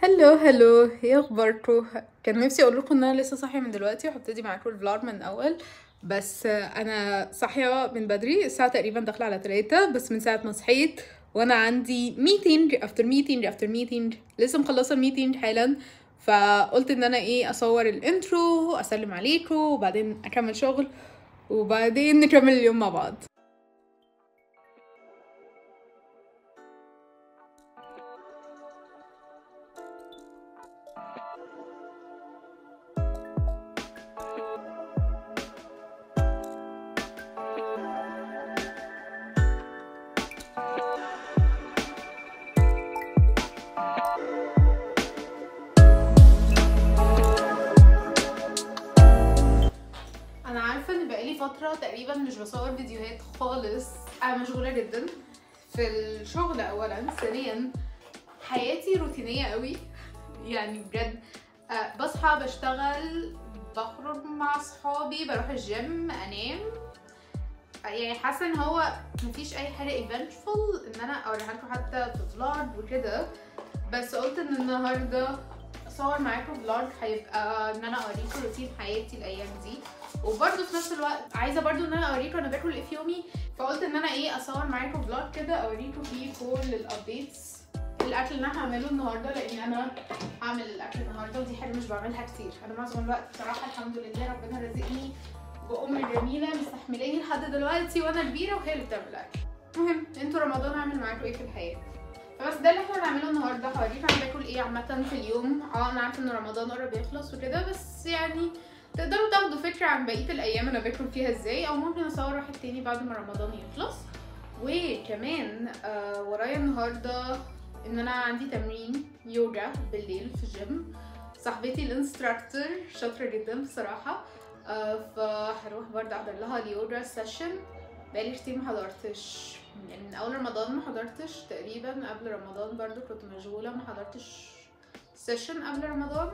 Hello hello، ايه اخباركم؟ كان نفسي اقول لكم ان انا لسه صاحية من دلوقتي وهبتدي معاكم ال vlog من اول، بس انا صاحية من بدري، الساعة تقريبا داخله على 3، بس من ساعة ما صحيت وانا عندي meeting after meeting after meeting، لسه مخلصة ال meeting حالا، فقلت ان انا ايه اصور ال intro اسلم عليكم وبعدين اكمل شغل وبعدين نكمل اليوم مع بعض. فترة تقريبا مش بصور فيديوهات خالص، انا مشغولة جدا في الشغل اولا، ثانيا حياتي روتينية قوي، يعني بجد بصحى بشتغل بخرج مع اصحابي بروح الجيم انام، يعني حاسة ان هو مفيش اي حاجة eventful ان انا اوريها لكم حتى في vlog وكده، بس قلت ان النهاردة اصور معاكم vlog هيبقى ان انا اوريكم روتين حياتي الايام دي، وبرده في نفس الوقت عايزه برده ان انا اوريكم انا باكل ايه في يومي، فقلت ان انا ايه اصور معاكم vlog كده اوريكم فيه كل ال updates، الاكل اللي انا هعمله النهارده، لان انا هعمل الاكل النهارده ودي حاجة مش بعملها كتير. انا معظم الوقت بصراحة الحمد لله ربنا رزقني بام جميلة مستحملاني لحد دلوقتي وانا كبيرة وهي اللي بتعمل الاكل. المهم انتوا رمضان عامل معاكم ايه في الحياة؟ فبس ده اللي احنا هنعمله النهارده، هوريكم انا باكل ايه عامة في اليوم. انا عارفه ان رمضان قرب يخلص وكده، بس يعني تقدروا تاخدوا فكرة عن بقية الايام انا باكل فيها ازاي، او ممكن اصور واحد تاني بعد ما رمضان يخلص. وكمان ورايا النهارده ان انا عندي تمرين يوجا بالليل في الجيم، صاحبتي ال instructor شاطرة جدا بصراحة، فهروح برضه احضر لها اليوجا session. بقالي كتير ما حضرتش، يعني من اول رمضان ما حضرتش تقريبا، قبل رمضان برضو كنت مشغولة ما حضرتش session قبل رمضان،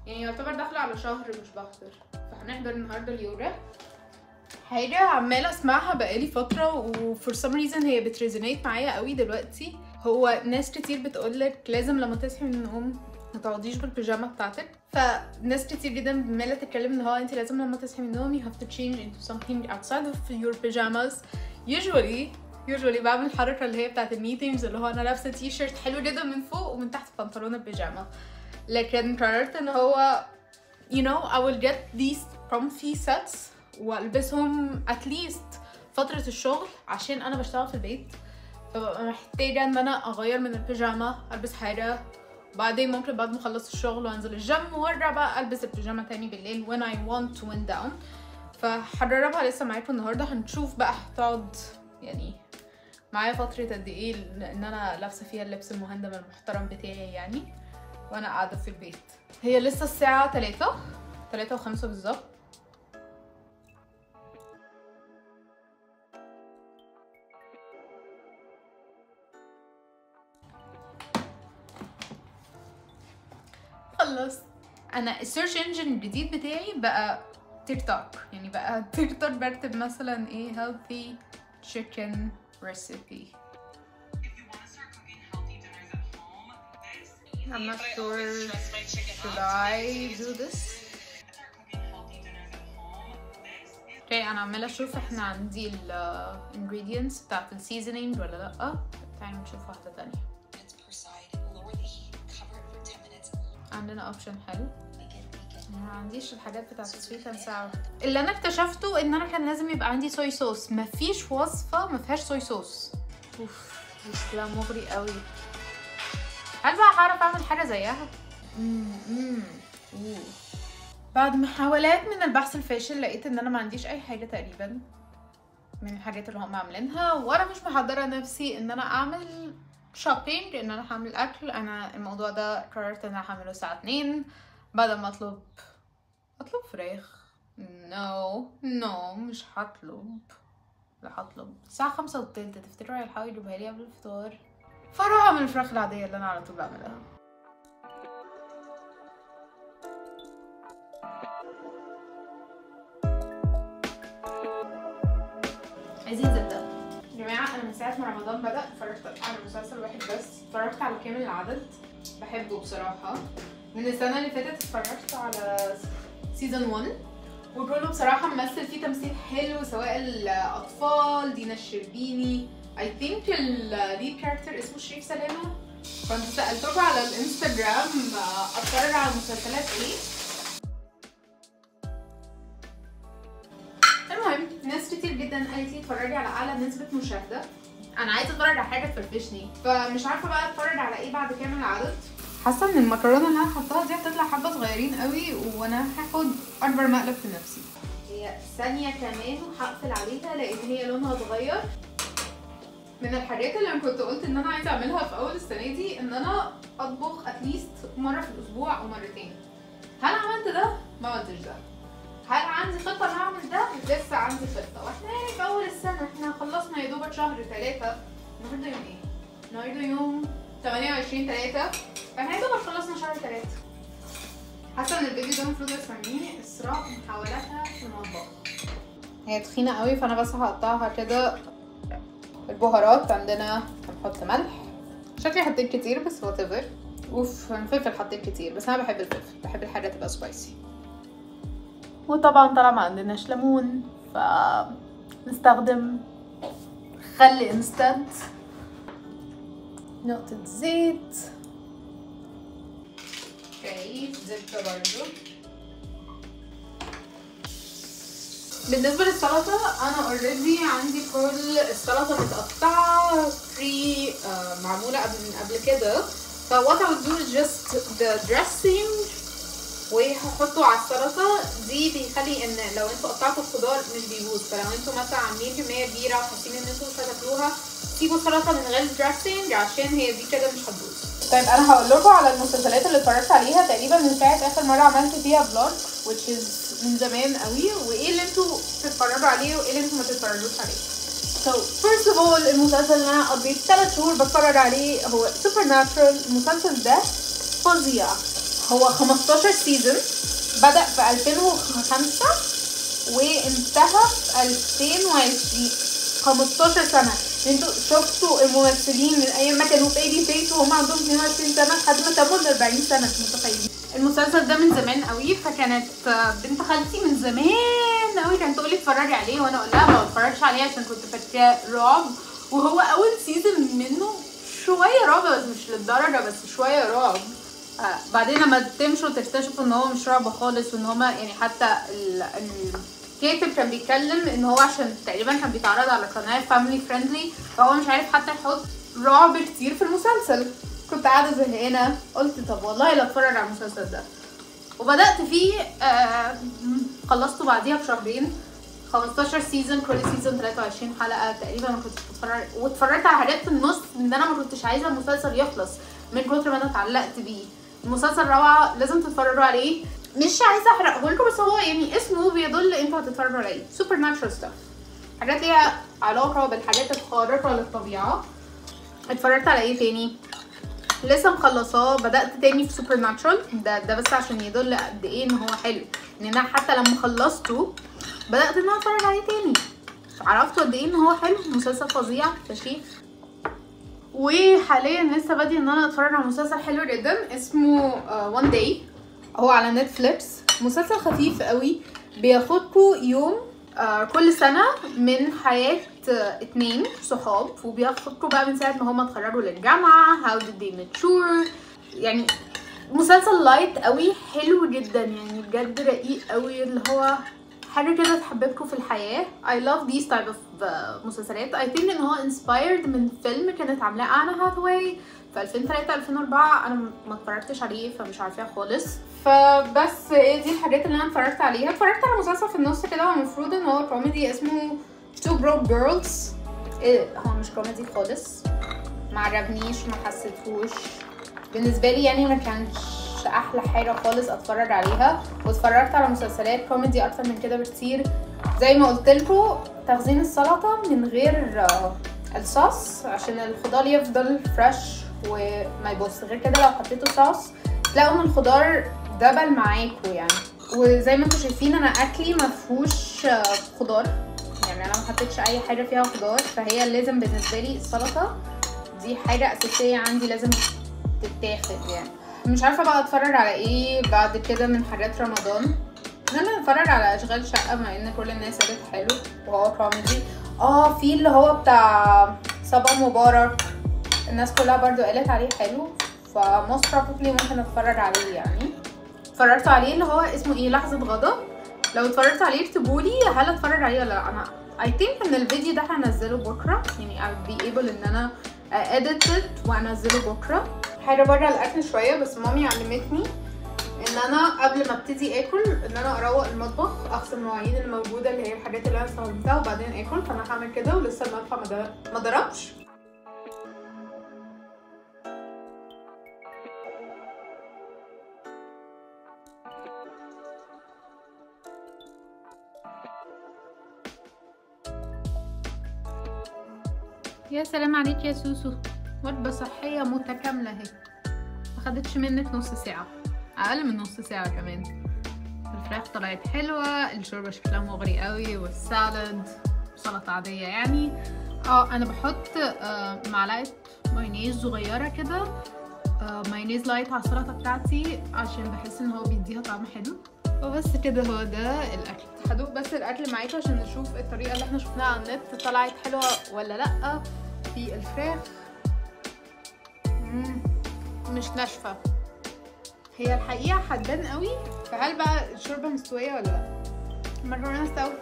يعني يعتبر داخله على شهر مش بحضر، فهنحضر النهارده اليوجا. حاجة عماله اسمعها بقالي فترة و for some reason هي بت resonate معايا قوي دلوقتي، هو ناس كتير بتقولك لازم لما تصحي من النوم ما تقعديش بالبيجامه بتاعتك، فناس كتير جدا عماله تتكلم ان هو انت لازم لما تصحي من النوم you have to change into something outside of your pajamas. Usually بعمل الحركة اللي هي بتاعت ال meetings، اللي هو انا لابسه تي شيرت حلو جدا من فوق ومن تحت بنطلون البيجامه، لكن قررت ان هو you know I will get these comfy sets والبسهم at least فترة الشغل، عشان انا بشتغل في البيت فببقى محتاجه ان انا اغير من البيجامه البس حاجة، بعدين ممكن بعد ما اخلص الشغل وانزل الجيم وارجع بقى البس البيجامه تاني بالليل when I want to wind down. فهجربها لسه معاكم النهارده، هنشوف بقى هتقعد يعني معايا فترة قد ايه ان انا لابسه فيها اللبس المهندم المحترم بتاعي يعني وانا قاعدة في البيت. هي لسه الساعة 3:05 بالظبط. خلصت. انا ال search engine الجديد بتاعي بقى تيك توك، يعني بقى تيك توك بكتب مثلا ايه healthy chicken recipe. I'm not sure should I do this. okay انا عماله اشوف احنا عندي ال ingredients بتاعت ال seasoning ولا لا. تعالوا نشوف واحدة تانية. عندنا option حلو. ما عنديش الحاجات بتاعت ال sweet and sour. اللي انا اكتشفته ان انا كان لازم يبقى عندي soya sauce، مفيش وصفه ما فيهاش soya sauce. اوف شكلها مغري قوي. هل بقى هعرف اعمل حاجة زيها؟ بعد محاولات من البحث الفاشل لقيت ان انا ما عنديش اي حاجة تقريبا من الحاجات اللي هم عاملينها، وانا مش محضرة نفسي ان انا اعمل shopping ان انا هعمل اكل. انا الموضوع ده قررت ان انا هعمله الساعة 2 بدل ما اطلب فراخ. No مش هطلب، لا هطلب الساعة 5:20. تفتكروا هيلحقوا يجيبوها لي قبل الفطار؟ فاروح اعمل الفراخ العادية اللي انا على طول بعملها. عايزين زبدة يا جماعة. انا من ساعة ما رمضان بدأ اتفرجت على مسلسل واحد بس، اتفرجت على كامل العدد. بحبه بصراحة. من السنة اللي فاتت اتفرجت على season 1، وبرولو بصراحة ممثل فيه تمثيل حلو، سواء الاطفال، دينا الشربيني، I think ال lead character اسمه شريف سلامه. كنت سالتكم على الانستجرام اتفرج على مسلسلات ايه. المهم ناس كتير جدا قالت لي اتفرجي على اعلى نسبه مشاهده. انا عايزه اتفرج على حاجة تفرفشني، فمش عارفه بقى اتفرج على ايه بعد كامل العدد. حاسه ان المكرونه اللي انا حطاها دي هتطلع حبه صغيرين قوي، وانا هاخد اكبر مقلب في نفسي. هي ثانية كمان وهقفل عليها لان هي لونها اتغير. من الحاجات اللي انا كنت قلت ان انا عايزه اعملها في اول السنة دي ان انا اطبخ at least مرة في الاسبوع او مرتين. هل عملت ده؟ ما عملتش ده. هل عندي خطه ان اعمل ده؟ لسه عندي خطه، واحنا يعني في اول السنة، احنا خلصنا يا دوبك شهر 3. النهارده يوم ايه؟ النهارده يوم 28/3، فاحنا يا دوبك خلصنا شهر 3. حاسه ان الفيديو ده المفروض اسميه اسراء محاولاتها في المطبخ. هي تخينة قوي فانا بس هقطعها كده. البهارات عندنا هنحط ملح، شكلي حطيت كتير بس whatever. اوف الفلفل حطيت كتير، بس انا بحب الفلفل، بحب الحاجة تبقى spicy. وطبعا طلع ما عندناش ليمون فنستخدم خل instant، نقطة زيت، okay زبدة برضو. بالنسبة للسلطة انا already عندي كل السلطة متقطعة pre معمولة قبل كده، ف what I would do is just the dressing وهحطه على السلطة دي. بيخلي ان لو انتوا قطعتوا الخضار مش بيبوظ، فلو انتوا مثلا عاملين كمية كبيرة وحاسين ان انتوا مش هتاكلوها سيبوا السلطة من غير dressing عشان هي دي كده مش هتبوظ. طيب انا هقول لكم على المسلسلات اللي اتفرجت عليها تقريبا من ساعة اخر مرة عملت فيها vlog which is من زمان قوي، وايه اللي انتوا تتفرجوا عليه وايه اللي انتوا ما تتفرجوش عليه. So first of all المسلسل اللي انا قضيت 3 شهور بتفرج عليه هو Supernatural. المسلسل ده فظيع، هو 15 season، بدأ في 2005 وانتهى في 2020، 15 سنة. انتوا شفتوا الممثلين من ايام ما كانوا baby face وهم عندهم 22 سنة لحد ما تموا 40 سنة، انتوا متخيلين؟ المسلسل ده من زمان قوي، فكانت بنت خالتي من زمان قوي كانت تقولي اتفرجي عليه وانا اقول لها ما بتفرجش عليه عشان كنت فاكراه رعب، وهو اول season منه شوية رعب بس مش للدرجة، بس شوية رعب. بعدين لما تمشوا تكتشفوا ان هو مش رعب خالص، وان هما يعني حتى الكاتب كان بيتكلم ان هو عشان تقريبا كان بيتعرض على قناة family friendly فهو مش عارف حتى يحط رعب كتير في المسلسل. كنت قاعدة زهقانه قلت طب والله لا اتفرج على المسلسل ده، وبدات فيه. خلصته بعديها بشهرين. 15 season، كل season 23 حلقة تقريبا. ما كنتش بتفرج، واتفرجت على حاجات في النص ان انا ما كنتش عايزه المسلسل يخلص من كتر ما انا اتعلقت بيه. المسلسل روعه، لازم تتفرجوا عليه. مش عايزه احرقه لكم بس هو يعني اسمه بيدل انتوا هتتفرجوا عليه. supernatural stuff، حاجات ليها علاقة بالحاجات الخارقة للطبيعة. اتفرجت على ايه تاني؟ لسه مخلصاه، بدات تاني في Supernatural ده بس عشان يدل قد ايه ان هو حلو، ان انا حتى لما خلصته بدات ان انا اتفرج عليه تاني، عرفت قد ايه ان هو حلو. مسلسل فظيع فشيخ. وحاليا لسه بادئه ان انا اتفرج على مسلسل حلو جدا اسمه One Day، هو على نتفليكس. مسلسل خفيف قوي، بياخدكوا يوم كل سنة من حياة 2 صحاب، وبياخدكوا بقى من ساعة ما هما اتخرجوا للجامعة، how did they mature. يعني مسلسل light قوي، حلو جدا يعني بجد رقيق قوي، اللي هو حاجة كده تحببكم في الحياة. I love these type of مسلسلات. I think ان هو inspired من فيلم كانت عاملاه آنا هاثواي في 2003 2004، انا ما اتفرجتش عليه فمش عارفاه خالص. فبس ايه دي الحاجات اللي انا اتفرجت عليها. اتفرجت على مسلسل في النص كده، هو المفروض ان هو كوميدي اسمه Two Broke Girls. إيه هو مش كوميدي خالص، ما عجبنيش، ما حسيتهوش بالنسبة لي يعني، ما كانش احلى حاجة خالص اتفرج عليها. واتفرجت على مسلسلات كوميدي اكتر من كده بكتير. زي ما قلت لكم تخزين السلطة من غير الصوص عشان الخضار يفضل fresh وما يبص، غير كده لو حطيتوا صوص تلاقوا ان الخضار دبل معاكم يعني. وزي ما انتم شايفين انا اكلي ما فيهوش خضار، يعني انا ما حطيتش اي حاجة فيها خضار، فهي لازم بالنسبة لي السلطة دي حاجة اساسية عندي، لازم تتاخد يعني. مش عارفه بقى اتفرج على ايه بعد كده من حاجات رمضان. انا اتفرج على اشغال شقه، مع ان كل الناس قالت حلو وهو كوميدي. في اللي هو بتاع صبا مبارك، الناس كلها برضو قالت عليه حلو، ف most probably ممكن اتفرج عليه يعني. اتفرجتوا عليه اللي هو اسمه ايه، لحظة غضب؟ لو اتفرجتوا عليه اكتبولي هل اتفرج عليه ولا لا. انا I think ان الفيديو ده هنزله بكره، يعني I'll be able ان انا edit it وانزله بكره. حاجة بره الاكل شوية، بس مامي علمتني ان انا قبل ما ابتدي اكل ان انا اروق المطبخ، اغسل المواعين اللي موجودة اللي هي الحاجات اللي انا استخدمتها وبعدين اكل. فانا هعمل كده، ولسه المطبخ ما ضربش. يا سلام عليك يا سوسو، وجبة صحية متكاملة اهي، ما خدتش منك نص ساعة، اقل من نص ساعة كمان. الفراخ طلعت حلوة، الشوربة شكلها مغري قوي، وال salad سلطة عادية يعني. انا بحط معلقه مايونيز صغيرة كده، مايونيز light على السلطة بتاعتي عشان بحس ان هو بيديها طعم حلو. وبس كده هو ده الاكل. هدوق بس الاكل معاكم عشان نشوف الطريقة اللي احنا شفناها على النت طلعت حلوة ولا لا. في الفراخ مش ناشفة، هي الحقيقة حدان قوي. فهل بقى الشوربة مستوية ولا لا؟ المكرونه استوت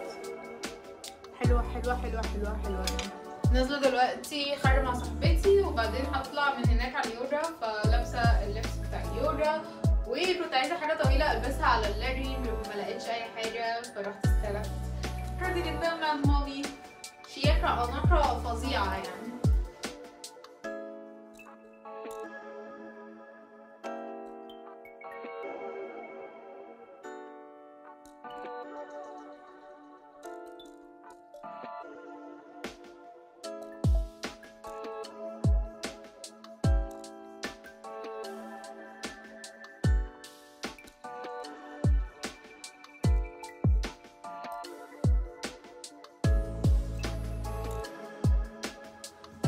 حلوة حلوة حلوة حلوة حلوة يعني. نازله دلوقتي خارجه مع صاحبتي، وبعدين هطلع من هناك على اليوجا، فلابسه اللبس بتاع اليوجا، وكنت عايزه حاجة طويلة البسها على اللاري، ما لقيتش اي حاجة فرحت استلفت. راضي جدا من عند مامي، شياكه اناقة فظيعة يعني.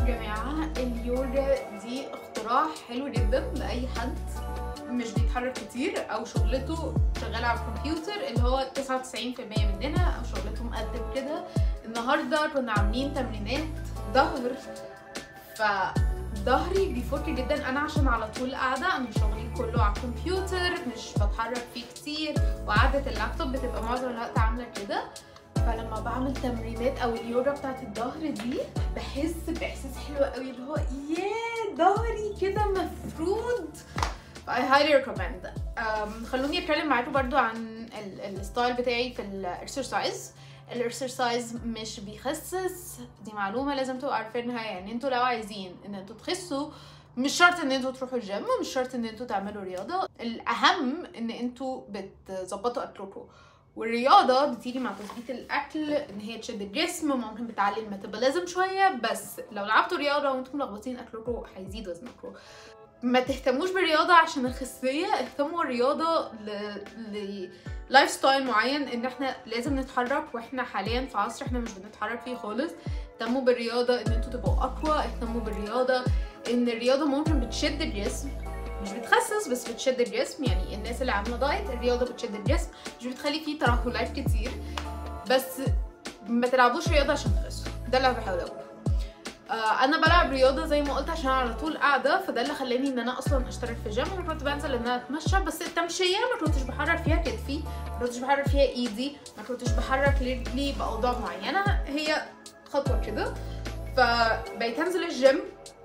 جماعة اليوجا دي اختراع حلو جدا لأي حد مش بيتحرك كتير أو شغلته شغالة على الكمبيوتر، اللي هو 99% مننا، أو شغلته مقدم كده. النهاردة كنا عاملين تمرينات ظهر، فظهري بيفك جدا. أنا عشان على طول قاعدة، أنا شغلي كله على الكمبيوتر مش بتحرك فيه كتير، وقعدة اللابتوب بتبقى معظم الوقت عاملة كده. فلما بعمل تمرينات او اليوجا بتاعت الظهر دي بحس باحساس حلو قوي، اللي هو ياه ظهري كده مفرود. I highly recommend. خلوني اتكلم معاكم برضو عن ال style بتاعي في ال exercise. ال exercise مش بيخسس، دي معلومة لازم تبقوا عارفينها. يعني انتوا لو عايزين ان انتوا تخسوا مش شرط ان انتوا تروحوا الجيم، مش شرط ان انتوا تعملوا رياضة، الاهم ان انتوا بتظبطوا اكلكم. والرياضة بتيجي مع تظبيط الاكل، ان هي تشد الجسم، ممكن بتعلي ال metabolism شوية، بس لو لعبتوا رياضة وانتم ملخبطين اكلكم هيزيد وزنكم. ما تهتموش بالرياضة عشان الخسيه، اهتموا بالرياضة ل lifestyle معين، ان احنا لازم نتحرك، واحنا حاليا في عصر احنا مش بنتحرك فيه خالص. اهتموا بالرياضة ان انتوا تبقوا اقوى، اهتموا بالرياضة ان الرياضة ممكن بتشد الجسم، مش بتخسس بس بتشد الجسم. يعني الناس اللي عامله diet الرياضة بتشد الجسم، مش بتخلي فيه ترهلات كتير، بس ما تلعبوش رياضة عشان تخسوا، ده اللي انا بحاول اقوله. انا بلعب رياضة زي ما قلت عشان على طول قاعدة، فده اللي خلاني ان انا اصلا اشترك في جيم. انا كنت بنزل ان انا اتمشى، بس التمشيه ما كنتش بحرك فيها كتفي، ما كنتش بحرك فيها ايدي، ما كنتش بحرك رجلي باوضاع معينة، هي خطوة كده. فبقيت انزل الجيم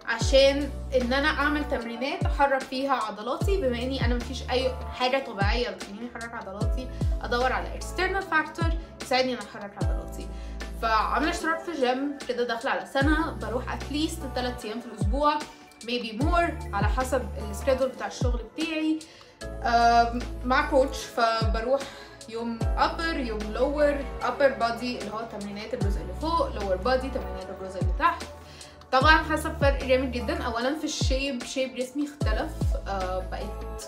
عشان ان انا اعمل تمرينات احرك فيها عضلاتي، بما اني انا مفيش اي حاجة طبيعية بتخليني احرك عضلاتي، ادور على external factor تساعدني ان احرك عضلاتي. فعامله اشتراك في جيم كده، داخله على سنة، بروح at least 3 ايام في الاسبوع، maybe more على حسب ال schedule بتاع الشغل بتاعي، مع coach. فبروح يوم upper يوم lower، upper body اللي هو تمرينات الجزء اللي فوق، lower body تمرينات الجزء اللي تحت. طبعا حاسه بفرق جامد جدا. اولا في ال shape، shape جسمي اختلف، بقيت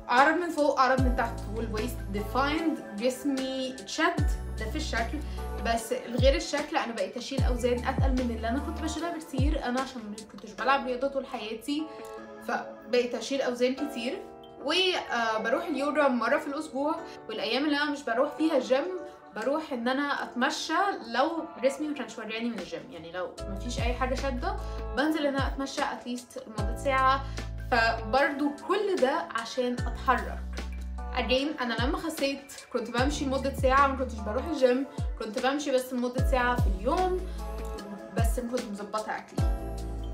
اعرض من فوق اعرض من تحت، وال waist defined، جسمي اتشد، ده في الشكل. بس غير الشكل انا بقيت اشيل اوزان اتقل من اللي انا كنت بشيلها بكتير. انا عشان ما كنتش بلعب رياضة طول حياتي فبقيت اشيل اوزان كتير. وبروح اليوجا مرة في الاسبوع، والايام اللي انا مش بروح فيها الجيم بروح ان انا اتمشى لو جسمي ما كانش وجعني من الجيم، يعني لو مفيش اي حاجة شاده بنزل ان انا اتمشى at least لمدة ساعة. فبرضو كل ده عشان اتحرك. again انا لما خسيت كنت بمشي لمدة ساعة، ما كنتش بروح الجيم، كنت بمشي بس لمدة ساعة في اليوم، بس كنت مظبطه اكلي.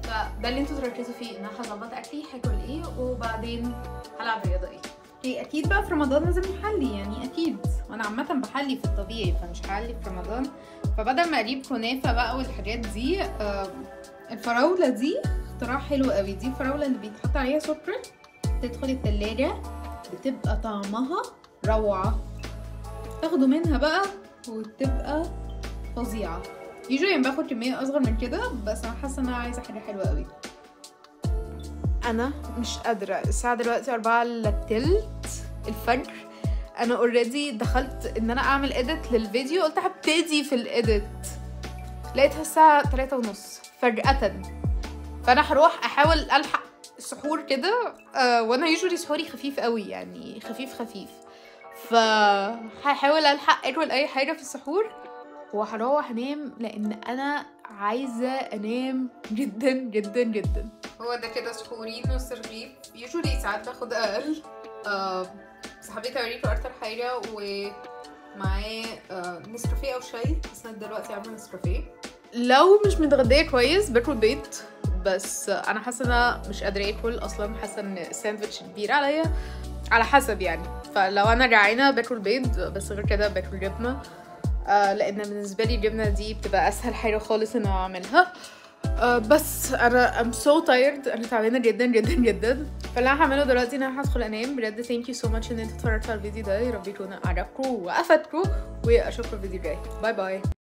فده اللي انتوا تركزوا فيه، ان انا هظبط اكلي، هاكل ايه، وبعدين هلعب رياضة ايه. اكيد بقى في رمضان لازم نحلي، يعني اكيد، وانا عامة بحلي في الطبيعي فمش هحلي في رمضان. فبدل ما اجيب كنافه بقى والحاجات دي، الفراوله دي اختراع حلو قوي. دي الفراوله اللي بيتحط عليها سكر، تدخل التلاجة بتبقى طعمها روعه، تاخدوا منها بقى وتبقى فظيعة. يوجوالي باخد كمية اصغر من كده، بس انا حاسه ان انا عايزه حاجة حلوة قوي. انا مش قادرة، الساعة دلوقتي 3:45 الفجر. انا already دخلت ان انا اعمل edit للفيديو، قلت هبتدي في ال edit، لقيتها الساعة 3:30 فجاة. فانا هروح احاول الحق السحور كده، وانا usually سحوري خفيف قوي، يعني خفيف خفيف، فهحاول الحق اكل اي حاجة في السحور وهروح انام، لان انا عايزه انام جدا جدا جدا. هو ده كده سحوري، نص رغيف، usually ساعات باخد اقل، بس حبيت اوريكم اكتر حاجة. ومعاه نسكافيه او شاي، بس انا دلوقتي عامله نسكافيه. لو مش متغديه كويس باكل بيض، بس انا حاسه ان انا مش قادرة اكل اصلا، حاسه ان الساندوتش كبير عليا، على حسب يعني. فلو انا جعانة باكل بيض، بس غير كده باكل جبنه، لان بالنسبة لي الجبنة دي بتبقى اسهل حاجة خالص ان انا اعملها. بس انا I'm so tired، انا تعبانة جدا جدا جدا. فاللي انا هعمله دلوقتي ان انا هدخل انام. بجد thank you so much ان انتوا اتفرجتوا على الفيديو ده، يا رب يكون عجبكم وافادكم، واشوفكم الفيديو الجاي. bye bye.